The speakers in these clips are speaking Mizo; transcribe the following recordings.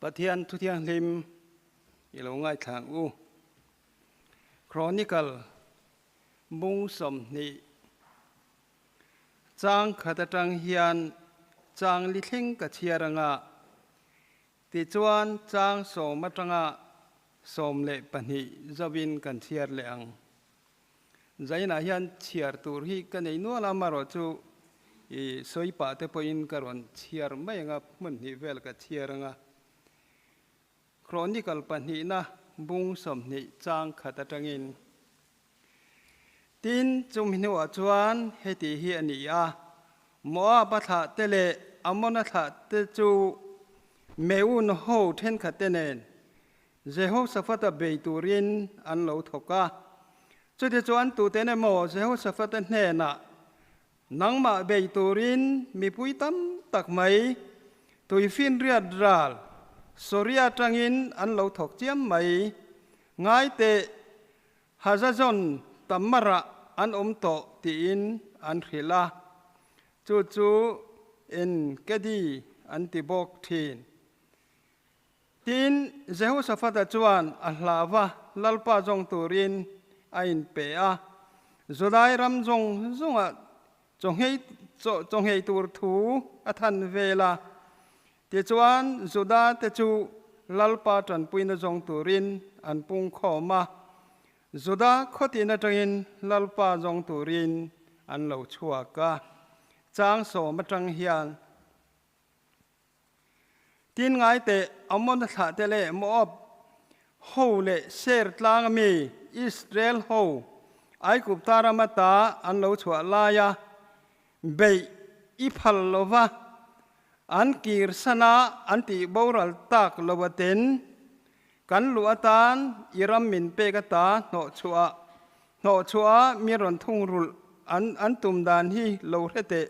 Pathian Thu Thianghlim i lo ngaithla ang u. Chronicle bung 20 chang khat atang hian chang li thleng ka chhiar anga tichuan chang 10 atanga 12 zovin kan chhiar leh ang. Zainah hian chhiar tur hi ka nei nual a, amaherawh chu i sawi pah te pawhin ka rawn chhiar mai anga hmun hnih vel ka chhiar anga. Chronicle pahnihna bung 20 chang khat atangin. Tin, chumi hnuah chuan heti hi a ni a, Moab-a thlah te leh Ammon-a thlah te chu Meun ho thenkhat te nen Jehoshaphat-a bei turin an lo thawk a. Chutichuan tuten emaw Jehoshaphat-a hnenah, Nangmah bei turin mipui tam tak mai tuifinriat ral Soria atangin an lo thawk chiam mai. Ngai teh, Hazazon Tamar-ah an awm tawh tiin an hrilh a. Chu chu En-Gedi an ti bawk thin. Tin, Jehoshaphat-a chuan a hlauva Lalpa zawng turin a inpe a, Judai ram zawng zawngah chawnghei tur thu a than vel a. Tichuan, Juda te chu Lalpa tanpuina zawng turin an pung khawm a, Juda khawtin atangin Lalpa zawng turin an lo chhuak a. Chang 10 atang hian. Tin ngai teh, Ammon thlah te leh Moab ho leh Seir tlang ami Israel ho Aigupta ram ata an lo chhuah laia beih i phal lova an kir sana an tih boral tak lo aten kan luh atan i ram min pek ata hnawhchhuah hnawhchhuah mi rawn thungrulh an an tum dan hi lo hre teh.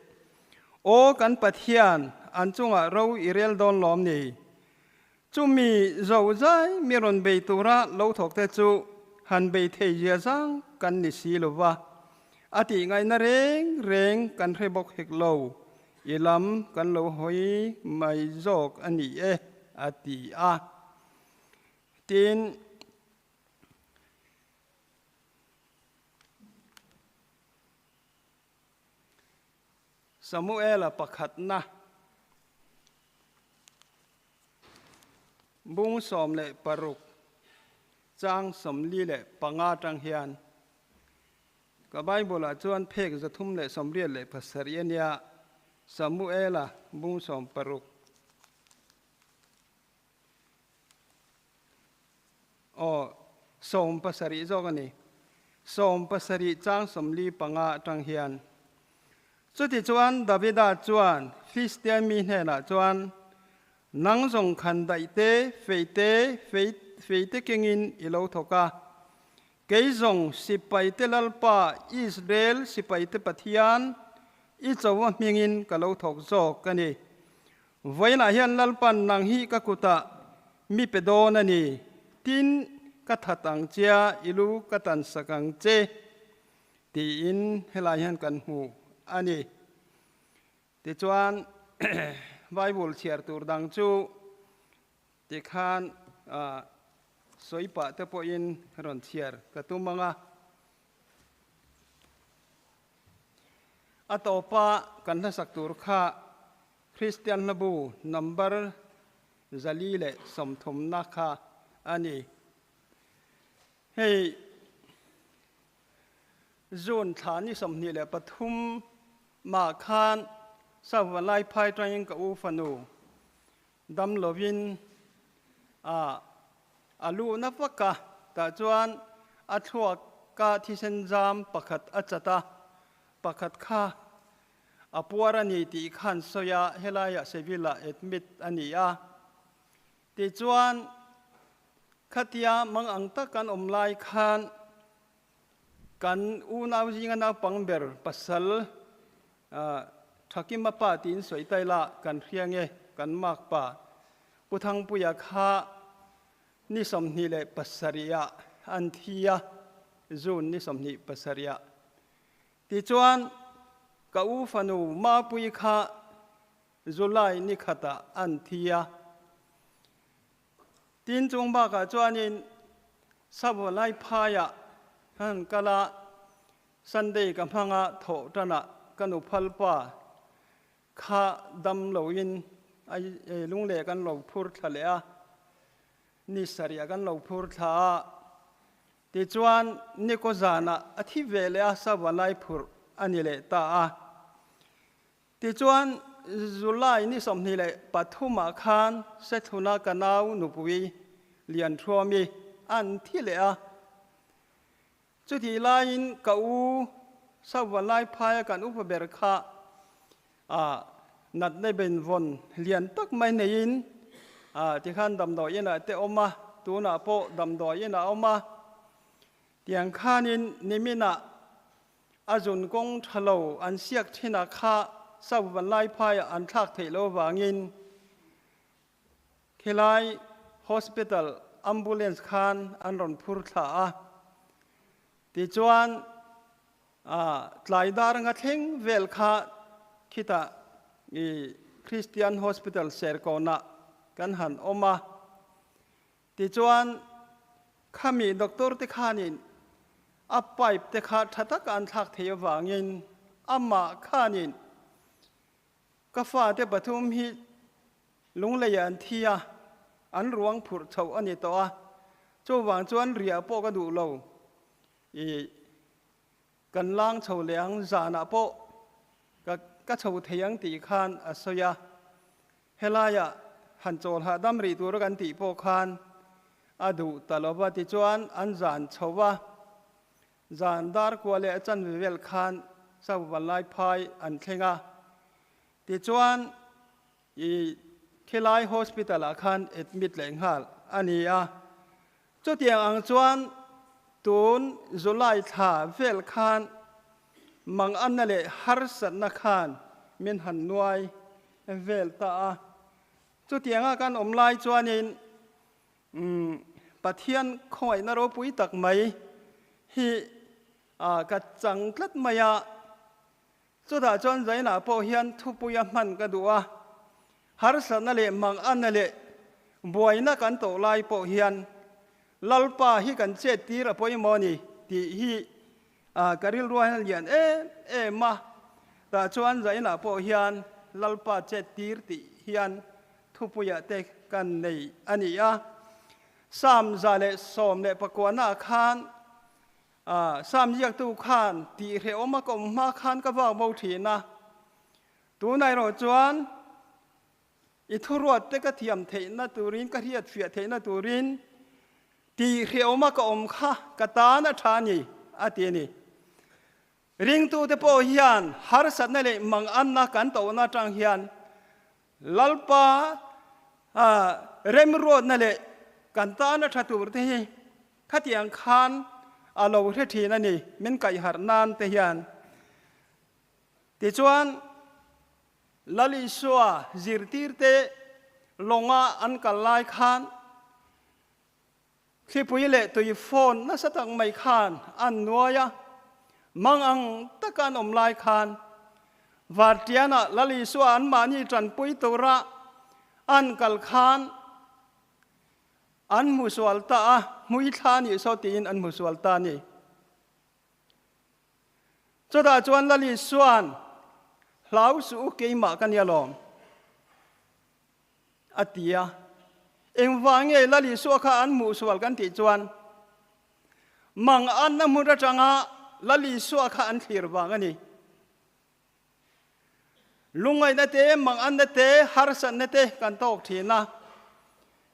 Aw kan Pathian, an chungah ro i rel dawn lawm ni? Chumi zo zai mi rawn bei tura lo thawk te chu han bei thei zia zang kan ni si lo va, a tih ngaihna reng reng kan hre bawk hek lo, i lam kan lo hawi mai zawk a ni e, a ti a. Tin. Samuela pakhatna bung 16 chang 45 atang hian ka Bible-ah chuan phek 387 a nia, Samuela bung 16. Aw, 70 zawk a ni. 70 chang 45 atang hian. Chutichuan Davida chuan Filistia mi hnenah chuan, Nang zawng khan daih te, fei te, fei, fei te kengin i lo thawk a. Kei zawng sipaite Lalpa, Israel sipaite Pathian, i chawa hmingin ka lo thawk zawk a ni. Vawiinah hian Lalpan nang hi ka kutah mi pe dawn a ni, tin ka that ang chia i lu ka tan sak ang che, tiin helai hian kan hmu a ni. Tichuan Bible chhiar tur dang chu tikhan sawi pah te pawhin rawn chhiar ka tum ang a. A tawpa kan hlasak tur kha Kristian hlabu number 430 na kha a ni. Hei June thla ni 23 mah khan South Vanlaiphai tangin ka u fanu dam lovin a a luhna vak a, tah chuan a thluak ka thisen zam pakhat a chat a, pakhat kha a puar a ni tih khan sawi a, helaiah Seville-ah admit a ni a. Tichuan, khatia mang ang tak kan awm lai khan kan unau zinga naupang ber pasal Thakima pa tiin sawi ta ila kan hria nge kan mak pa Pu Thangpuia kha ni 27 ah an thi a, June ni 27 ah. Tichuan, ka u fanu Mapui kha July ni khatah an thi a. Tin chung bakah chuanin Savalai phaiah ka han kal a, Sunday ka hmang a, thawh tanah ka nu phalpa kha dam loin lungleh kan lo phur thla leh a, ni sarih ah kan lo phur thla a, tichuan nikaw zanah a thi ve leh a, Savalai phurh a ni leh ta a. Tichuan, July ni 23 ah khan Sethluna ka nau nupui Lianthruami an thi leh a. Chutih laiin ka u Sauva Laiphaia kan upa ber kha ah natna benvawn lian tak mai neiin ah tikhan damdawi inah te awm a, tunah pawh damdawi inah a awm a. Tiang khanin niminah A zun kawng tha lo an siak thin a kha Sauvan Laiphaiah an thlak theih lo vangin khilai hospital ambulance khan an rawn phur thla a. Tichuan tlai dar anga thleng vel kha khitah i Christian Hospital Serkawnah kan han awm a. Tichuan, khami doctor te khanin a pipe te kha tha taka an thlak thei avangin amah khanin ka fate pathum hi lungleiah an thi a, an ruang phurh chhoh a ni tawh a, chuvang chuan riah pawh ka duh lo. I kan lang chho leh ang zanah pawh ka ka chho thei ang tih khan a sawi a. Helaiah han chawl hahdam rih tura kan tih pawh khan a duh ta lo va, tichuan an zan chho va, zan dar kua leh a chanve vel khan Sauva Laiphai an thleng a, tichuan i khilai hospital ah khan admit leh nghal a ni a. Chutiang ang chuan tun July thla vel khan manganna leh harsatna khan min han nuai vel ta a. Chutianga kan awm lai chuanin Pathian khawngaihna ropui tak mai hi ka chang tlat mai a. Chutah chuan Zainah pawh hian thupuia hman ka duh a, harsatna leh manganna leh buaina kan tawh lai pawh hian Lalpa hi kan chet tir a pawimawh a ni tih hi ka rilruah hian a lian em em a. Tah chuan Zainah pawh hian Lalpa chet tir tih hian thupuiah te kan nei a ni a. Psalm 119 ah khan Sam ziaktu khan tih hrehawm a ka awm hma khan ka vak bo thin a, tunah erawh chuan i thuruat te ka thiam theihna turin, ka hriat fiah theihna turin tih hrehawm a ka awm kha ka tan a tha a ni, a ti a ni. Ringtute pawh hian harsatna leh manganna kan tohna atang hian Lalpa remruatna leh kan tana tha tur te hi khatiang khan a lo hre thin a ni, min kaihharh nan te hian. Tichuan, Lal Isua zirtir te lawnga an kal lai khan thlipui leh tui fawn nasa tak mai khan an nuai a, mang ang taka an awm lai khan Vartianah Lal Isua anmahni tanpui tura an kal khan an hmu sual ta a, hmui thla nih saw tiin an hmu sual ta a ni. Chutah chuan Lal Isua'n, Hlau suh u, keimah ka nia lawm, a ti a. Engvang nge Lal Isua kha an hmuh sual kan tih chuan, mang anna hmun atanga Lal Isua kha an thlir vang a ni. Lungngaihna te, manganna te, harsatna te kan tawk thin a.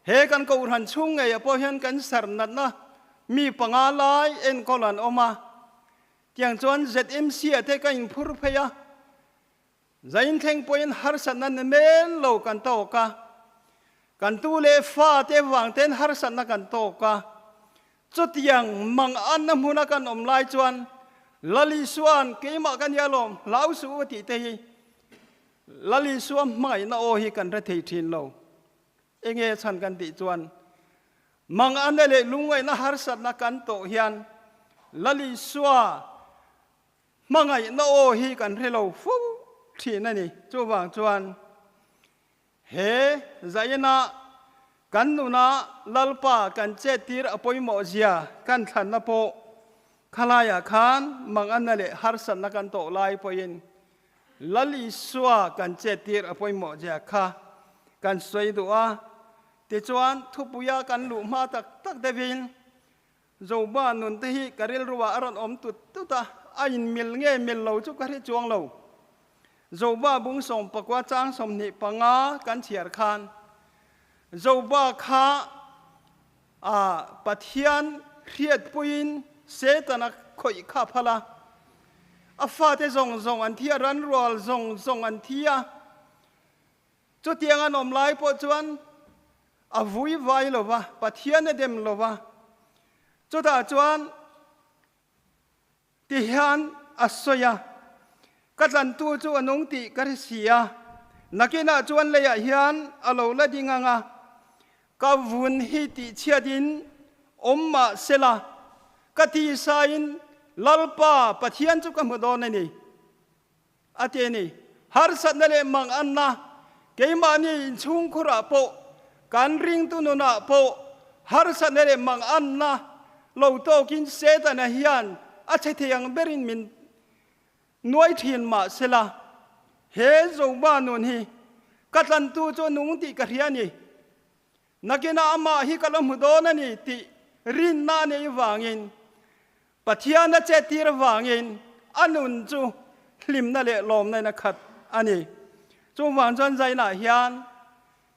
He kan kohhran chhung ngeiah pawh hian kan sarnatna mi panga lai enkawl an awm a. Tiang chuan ZMC ah te ka inphur phei a. Zainthleng pawhin harsatna ni mel lo kan tawk a. Kan tu leh fa te vang ten harsatna kan tawk a. Chutiang manganna hmuna kan awm lai chuan Lal Isua'n keimah ka nia lawm, hlau suh u tih te hi Lal Isua hmangaihna aw hi kan hre thei thin lo. Enge chhan kan tih chuan manganna leh lungngaihna harsatna kan tawh hian Lal Isua hmangaihna aw hi kan hre lo fo thin a ni. Chuvang chuan he zaina. Kan nuna Lalpa kan chettir a pawimawh zia kan thlanna pawh khalaiah khan manganna leh harsatna kan tawh lai pawhin Lal Isua kan chettir a pawimawh zia kha kan sawi duh a. Tichuan, thupuia kan luh hma tak tak deuhin Joba nun te hi ka rilruah a rawn awm tut tut a, a inmil nge mil lo chu ka hre chuang lo. Joba bung 14 chang 25 kan chhiar khan Joba kha a Pathian hriatpuiin Setana khawih kha a phal a, a fate zawng zawng an thi a, ran rual zawng zawng an thi a, Chutiang an awm lai pawh chuan a vui vai lo va, Pathian a dem lo va. Chutah chuan tihian a sawi a, Ka tlantu chu a nung tih ka hre si a, nakinah chuan leiah hian a lo la ding ang a, ka vun hi tihchhiatin awm mah sela, ka tisain Lalpa Pathian chu ka hmu dawn a ni. A ti a ni. Harsatna leh manganna keimahni inchhungkhurah pawh, kan ringtu nunah pawh harsatna leh manganna lo tawkin Setana hian a chhe thei ang berin min nuai thin mah sela, he Joba nun hi ka tlantu chu a nung tih ka hria a ni. Nakinah amah hi ka la hmu dawn a ni tih rinna a neih vangin, Pathian a chettir vangin a nun chu hlimna leh lawmna in a khat a ni. Chuvang chuan zainah hian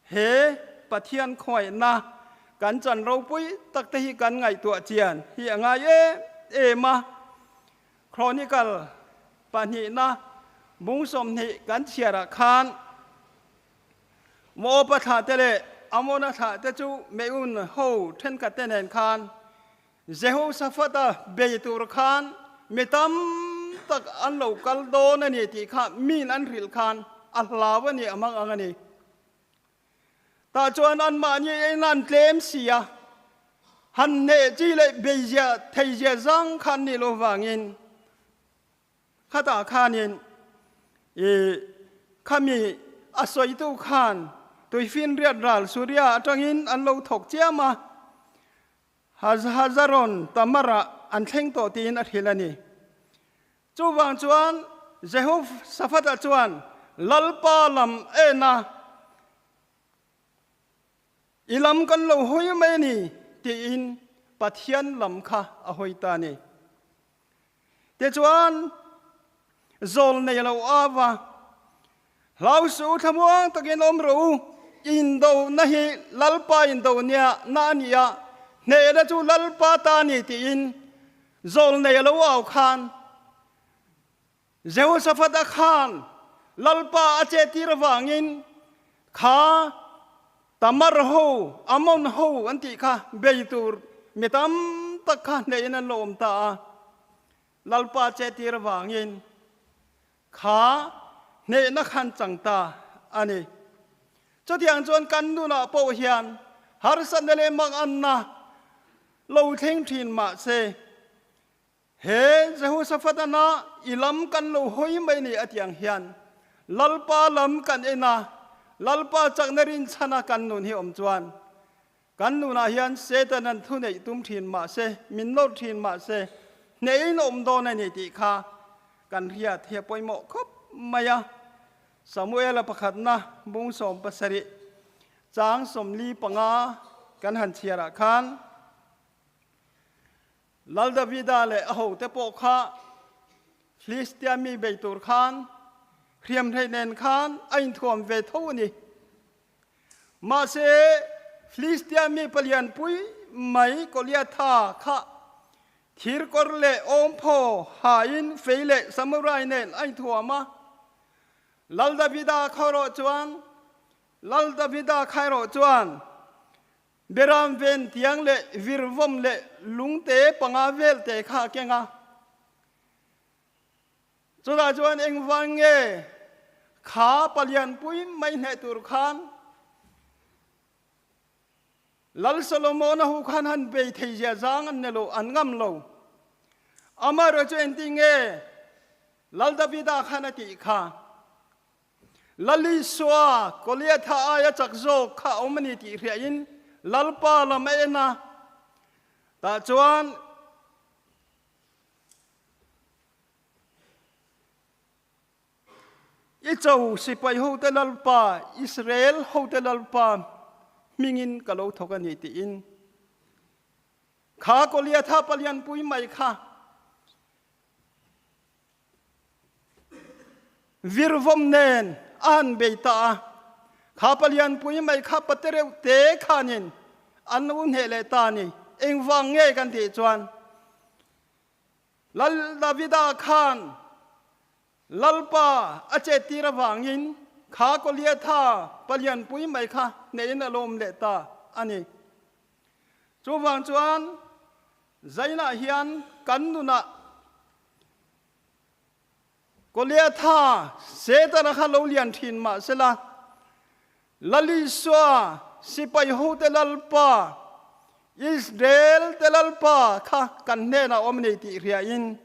he Pathian khawngaihna kan chan ropui tak te hi kan ngaihtuah chian hi a ngai em em a. Chronicle pahnihna bung 20 kan chhiarah khan Moab-a thlahte leh Amona thlahte chu Meun ho thenkhatte nen khan Jehoshaphat-a bei tur khan mi tam tak an lo kal dawn a ni tih kha min an hrilh khan a hlau a ni, a hmang ang a ni. Tah chuan anmahni in an tlem si a, han hneh chi leh beizia theizia zang kha an nih loh vangin Khatah khanin i khami a sawitu khan tuifinriat ral Suria atangin an lo thawk chiam a, Hazaron Tamar-ah an thleng tawh tiin a hrilh a ni. Chuvang chuan Jehoshaphat-a chuan Lalpa lam en a, I lam kan lo hawi mai a ni tiin Pathian lam kha a hawi ta a ni. Tichuan, zawl nei lo ava, Hlau suh u thlamuang takin awm rawh u, indona hi Lalpa indo nia na a ni a, hnehna chu Lalpa ta a ni tiin zawl nei lo au khan Jehoshaphat-a khan Lalpa a chettir avangin kha Tamar ho, Ammon ho an tih kha bei tur mi tam tak kha hnehin an lo awm ta a. Lalpa chettir avangin kha hnehna khan chang ta a ni. Chutiang chuan kan nunah pawh hian harsatna leh manganna lo thleng thin mah se, He Jehoshaphat-ana i lam kan lo hawi mai ni a tiang hian Lalpa lam kan en a, Lalpa chakna rinchhana kan nun hi awm chuan kan nunah hian Satan-a'n thu neih tum thin mah se, min nawr thin mah se, hneiin awm dawn a ni tih kha kan hriat hi a pawimawh khawp mai a. Samuela pakhatna bung 17 chang 45 kan han chhiarah khan, Lal Davida leh a hote pawh kha Filistia mi bei tur khan hriamhrei nen khan a inthuam ve tho a ni. Mahse, Filistia mi palianpui mai Goliatha kha thirkawr leh awmphaw hain fei leh samurai nen a inthuam a. Lal Davida khaw chuan Lal Davida khaerawh chuan Beram ven tiang leh virvawm leh lungte panga vel te kha a keng a. Chutah chuan engvang nge kha palianpui mai hneh tur khan Lal Solomona hu khan han bei thei zia zang an ni lo, an ngam lo. Amaherawhchu engtin nge Lal Davida khan a tih kha? Lalisua Goliatha aia chak zawk kha a awm a ni tih hriahin. Lalpa lam a en a, tah chuan I cho sipai hote Lalpa, Israel hote Lalpa hmingin ka lo thawk a ni tiin kha Goliatha palianpui mai kha Virvawm nen a han bei ta a, kha palianpui mai kha pate reuh te khanin an lo hneh leh ta a ni. Engvang nge kan tih chuan Lal Davida khan Lalpa a chettir avangin kha Goliatha palianpui mai kha hnehin a lawm leh ta a ni. Chuvang chuan Zainah hian kan nunah Goliatha Setana kha lo lian thin mah sela, Lal Isua sipai hote Lalpa, Israel te Lalpa kha kan hnenah awm nei tih hriain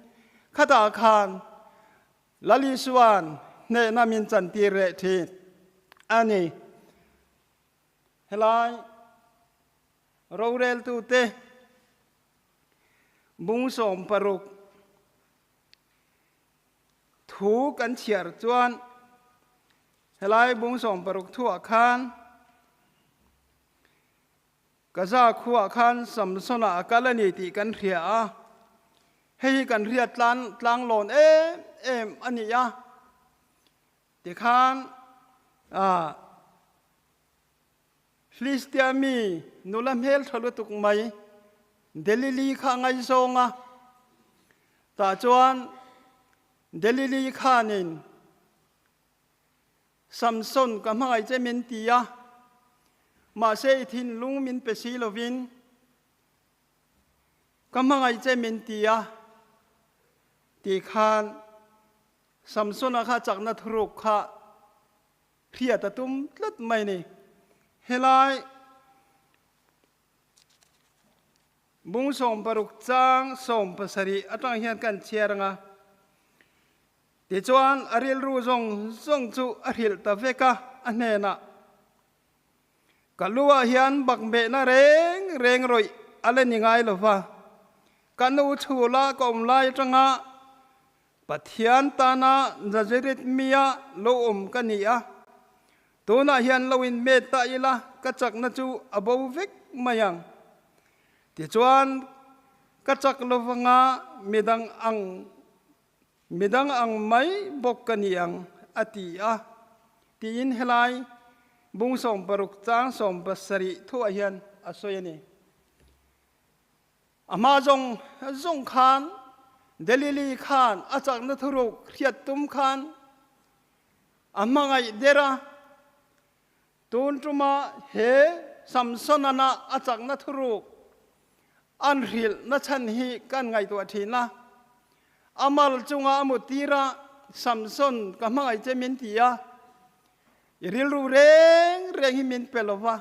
khatah khan Lal Isua'n hnehna min chantir leh thin a ni. Helai roreltute bung 16 Thu kan chhiar chuan helai bung 16 thuah khan Gaza khuah khan Samsona a kal a ni tih kan hria a, hei hi kan hriat tlan tlanglawn em em a ni a. Tikhan ah Filistia mi nula hmel tha lutuk mai Delili kha a ngaizawng a, tah chuan Delili khanin Samson ka hmangaih che min ti a, mahse i thinlung min pe si lovin ka hmangaih che min ti a tih khan Samsona kha chakna thuruk kha Hriat a tum tlat mai ni. Helai bung 16 chang 17 atang hian kan chhiar anga. Tichuan a rilru zawng zawng chu a hrilh ta vek a, a hnenah, Ka lu ah hian bakmehna reng reng rawih a la ni ngai lova, ka nu chhula ka awm lai atanga Pathian tana Nazareth mia lo awm ka ni a, tunah hian lo in met ta ila ka chakna chu a bo vek mai ang. Tichuan, ka chak lovanga midang ang midang ang mai bawk ka ni ang, a ti a, tiin helai bung 16 chang 17 thuah hian a sawi a ni. A hma zawng zawng khan Delili khan a chakna thuruk hriat tum khan a hmangaih der a, tun tuma he Samsonana a chakna thuruk an hrilh na chhan hi kan ngaihtuah thin a. A mal chunga a mut tir a, Samson ka hmangaih che min ti a, i rilru reng reng hi min pe lo va,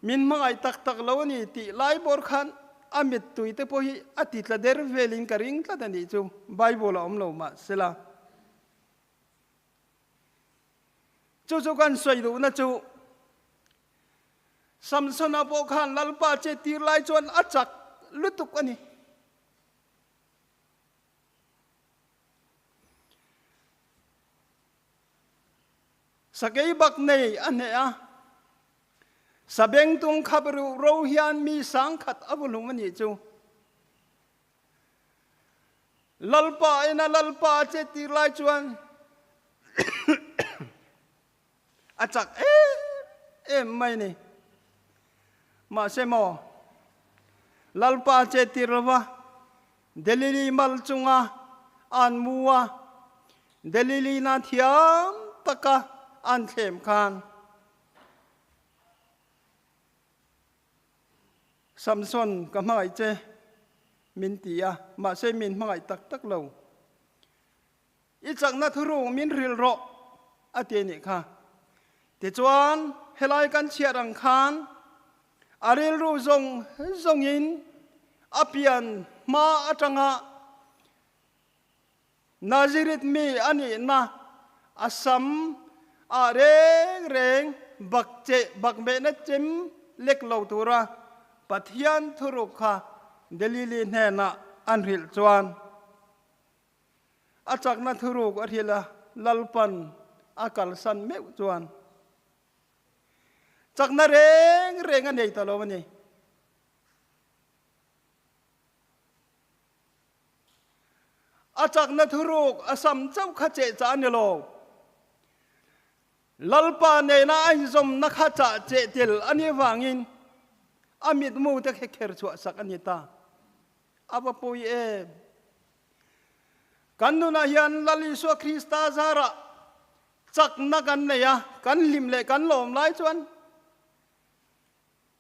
Min hmangaih tak tak lo a ni tih lai bawr khan a mittui te pawh hi a ti tla der velin ka ring tlat a nih chu Bible a awm lo mah sela. Chu chu kan sawi duhna chu Samsona pawh khan Lalpa che tir lai chuan a chak lutuk a ni. Sakei bak nei a hneh a, sabengtung khap ruh ro hian mi sangkhat a vuhlum a nih chu. Lalpa ina Lalpa a che tir lai chuan a chak em em mai ni. Mahse maw, Lalpa a che tir lova, Delili mal chunga an mu a, Delili na thiam taka an thlem khan Samson ka hmangaih che min ti a, mahse min hmangaih tak tak lo. I chakna thuruk min hrilh rawh a ti a nih kha. Tichuan helai kan chhiat ang khan a rilru zawng zawngin a pian hma atanga Nazareth mi a nihna a sam ah reng reng bakcheh bakmehna chem. lek lo tura Pathian thuruk kha Delili hnenah an hrilh chuan a chakna thuruk a hrilh a, Lalpan a kalsan meuh chuan chakna reng reng a nei ta lo a ni. A chakna thuruk a sam chauh kha cheh chah a ni lo. Lalpa nena a inzawmna kha chah cheh tel a nih avangin a mitmu te kha kher chhuah sak a ni ta. A va pawi em! Kan nunah hian Lal Isua Krista zarah chakna kan nei a, kan hlim leh kan lawm lai chuan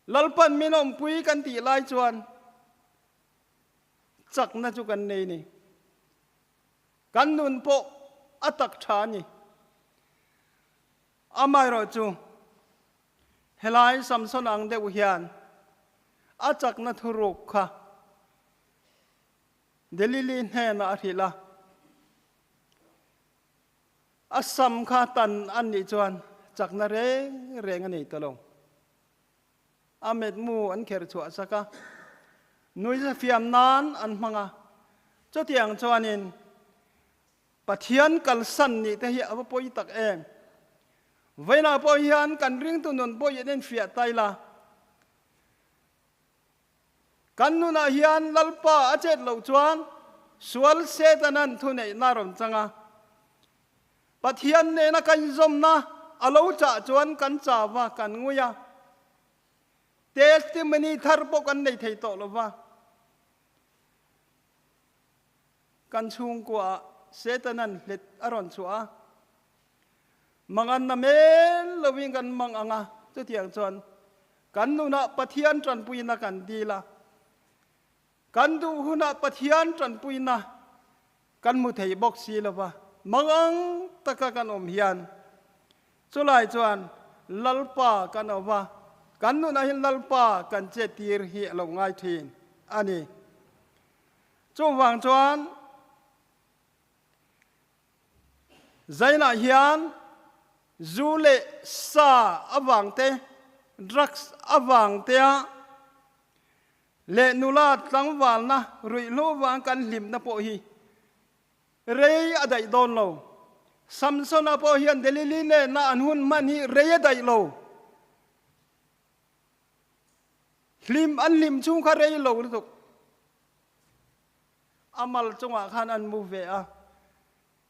Lalpan min awmpui kan tih lai chuan chakna chu kan nei ni. Kan nun pawh a tak tha a ni. Amaherawhchu, helai Samson ang deuh hian a chakna thuruk kha Delili hnenah a hrilh a. A sam kha tan an nih chuan chakna reng reng a nei ta lo. A metmu an kher chhuah sak a, nuihza fiam nan an hmang a. Chutiang chuanin Pathian kalsan nih te hi a va pawi tak em? Vawiinah pawh hian kan ringtu nun pawh in enfiah ta ila. Kan nunah hian Lalpa a chet loh chuan sual Setanan thuneihna a rawn chang a. Pathian nena kan inzawmna a lo chah chuan kan chau va, kan ngui a. Testimony thar pawh kan nei thei tawh lo va. Kan chhungkuaah Setanan hlet a rawn chhuah a. Manganna mel lovin kan mang ang a, chutiang chuan kan nunah Pathian tanpuina kan dil a. Kan duh hunah Pathian tanpuina kan hmu thei bawk si lo va, mangang taka kan awm hian chulai chuan Lalpa kan awm a, kan nunah hian Lalpa kan chettir hi a lo ngai thin a ni. Chuvang chuan Zainah hian zu leh sa avang te, drugs avang tea leh nula tlangvalna ruihhlo vang kan hlimna pawh hi rei a daih dawn lo. Samsona pawh hian Delili nena an hun hman hi rei a daih lo. Hlim an hlim chhung kha rei lo lutuk. A mal chungah khan an mu ve a,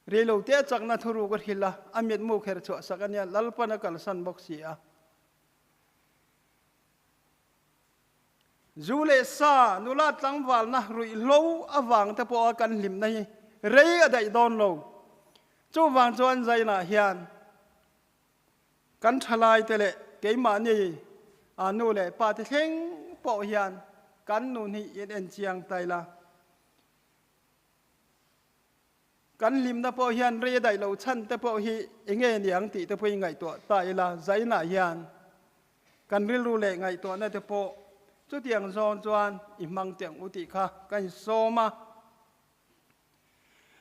reilote a chakna thuruk a hrilh a, a mitmu kher chhuah sak a nia, Lalpan a kalsan bawk si a. Zu leh sa, nula tlangvalna ruihhlo avang te pawha kan hlimna hi rei a daih dawn lo. Chuvang chuan Zainah hian kan thalaite leh keimahni a nu leh pa te thleng pawh hian kan nun hi in en chiang ta ila. Kan hlimna pawh hian rei a daih loh chhan te pawh hi enge niang tih te pawh hi ngaihtuah ta ila. Zainah hian kan rilru leh ngaihtuahna te pawh chutiang zawn chuan i hmang teh ang u tih kha ka insawm a.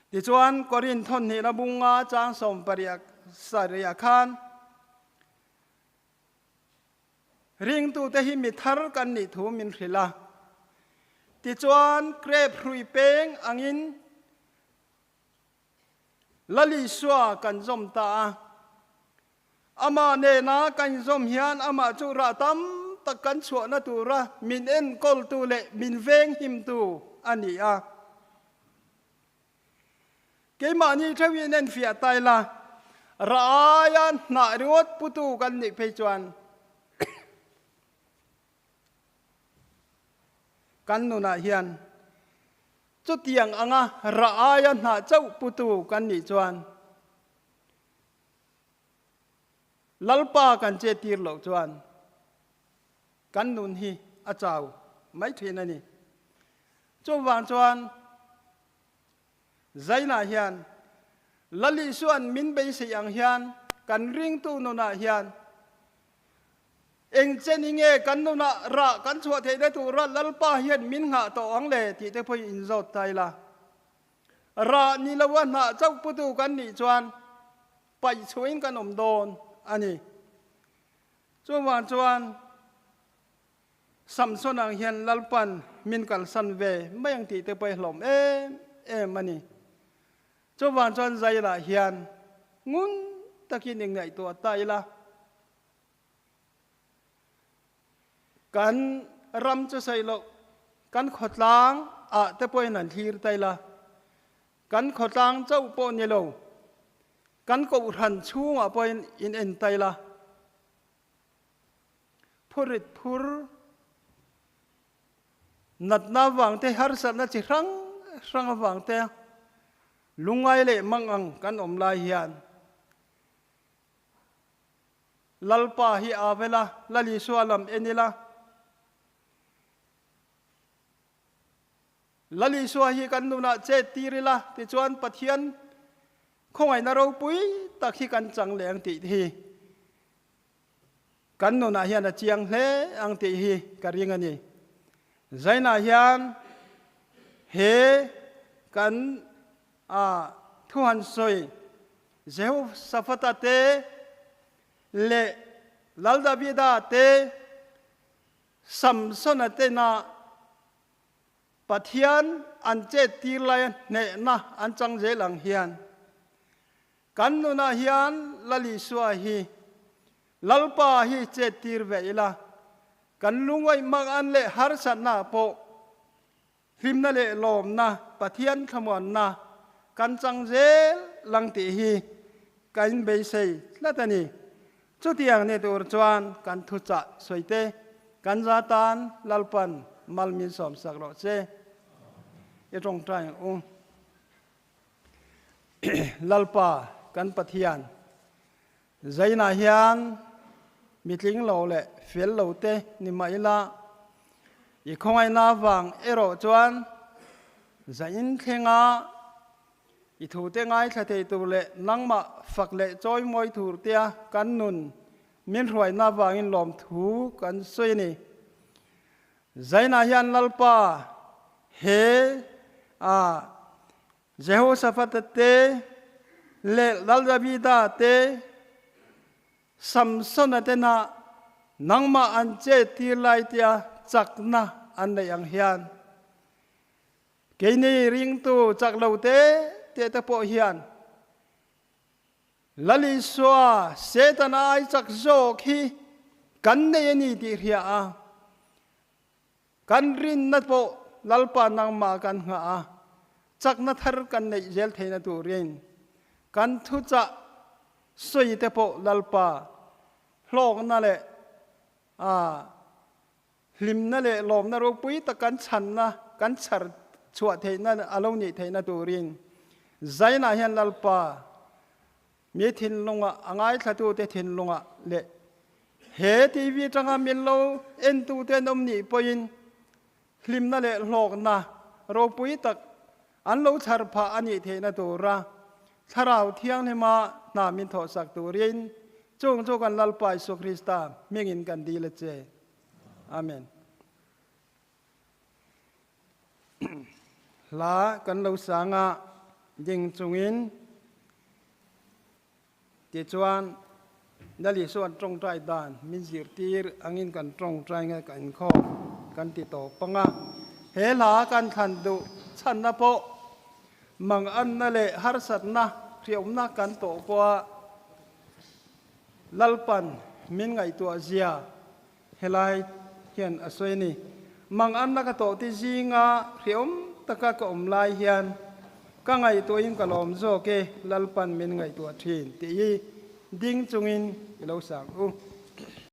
Tichuan, Korinth thawnhnihna bunga chang sawmpariah sarihah khan, Ringtute hi mi thar kan nih thu min hrilh a. Tichuan, grep hrui peng angin Lal Isua kan zawm ta a. Amah nena kan inzawm hian amah chu rah tam tak kan chhuahna tura min enkawltu leh min venghimtu a ni a. Keimahni theuhin enfiah ta ila, rah aia hnah ringawt putu kan nih phei chuan kan nunah hian chutiang anga rah aia hnah chauh putu kan nih chuan Lalpa kan che tir loh chuan kan nun hi a chau mai thin a ni. Chuvang chuan Zainah hian Lal Isua'n min beisei ang hian kan ringtu nunah hian eng chen i nge kan nunah rah kan chhuah theihna tura Lalpa hian min nghah tawh ang le tih te pawhin inzawt ta ila. Rah ni lo a hnah chauh putu kan nih chuan paih chhuahin kan awm dawn a ni. Chuvang chuan. Samson ang hian Lalpan min kalsan ve mai ang tih te pawh i hlawm em em a ni. Chuvang chuan Zailah hian ngun takin i ngaihtuah ta ila. Kan ram chu sawi loh, kan khawtlang ah te pawhin an thlir ta ila. Kan khawtlang chauh pawh ni lo, kan kohhran chhungah pawhin in en ta ila. Phurit phur natna avang te, harsatna chi hrang hrang avang te lungngai leh mang ang kan awm lai hian Lalpa hi aa vel a, Lal Isua lam en ila. Lal Isua hi kan nunah chet tir ila, tichuan Pathian khawngaihna ropui tak hi kan chang leh ang tih hi Kan nunah hian a chiang hle ang tih hi ka ring a ni. Zainah hian he kan a thu han sawi Jehoshaphat-a te leh Lal Davida te, Samson-a tena Pathian an chet tir laia hnehna an chang zel ang hian Kan nunah hian Lal Isua hi Lalpa hi chet tir ve ila, kan lungaih mak an leh harsatna pawh hlimna leh lawmna, Pathian thlamuanna kan chang zel lang tih hi ka inbeisei tlat a ni. Chutiang ni tur chuan kan thuchah sawite kan za tan Lalpan mal min sawmsak rawh che. I tawngtai ang u. Lalpa kan Pathian, zainah hian mitling lo leh fel lo te ni mah ila, i khawngaihna avang erawh chuan zain thlenga i thute ngaithla thei tur leh nangmah fak leh chawimawi tur tia kan nun min hruaina avangin lawmthu kan sawi a ni. Zainah hian Lalpa he a Jehoshaphat te leh Lal Davida te Samsona te na nangmah an chet tir lai tia chakna an neih ang hian keini ringtu chak lo te te te pawh hian Lal Isua, Setana ai chak zawk hi kan nei a ni tih hria a, kan rinna pawh Lalpa nangmah kan nghah a, chakna thar kan neih zel theihna turin kan thuchah sawi te pawh Lalpa hlawkna leh a hlimna leh lawmna ropui tak kan chhanna, kan chhar chhuah theihna a lo nih theihna turin Zainah hian Lalpa mi thinlungah, a ngaithlatute thinlungah leh he TV atanga min lo entute an awm nih pawhin hlimna leh hlawkna ropui tak an lo chhar phah a nih theihna tura Thlarau Thianghlima hna min thawhsak turin chung chu kan Lalpa Isua Krista hmingin kan dil a che. Amen. Hla kan lo sang a ding chungin tichuan Lal Isua'n tawngtai dan min zirtir angin kan tawngtai nge kan inkhawm kan ti tawp ang a. He hla kan thlan duh chhanna pawh manganna leh harsatna hriaumna kan tawh pawha Lalpan min ngaihtuah zia Helai hian a sawi a ni. Manganna ka tawh ti zinga hreawm taka ka awm lai hian ka ngaihtuahin ka lawm zawk e, Lalpan min ngaihtuah thin tih hi ding chungin i lo sang u.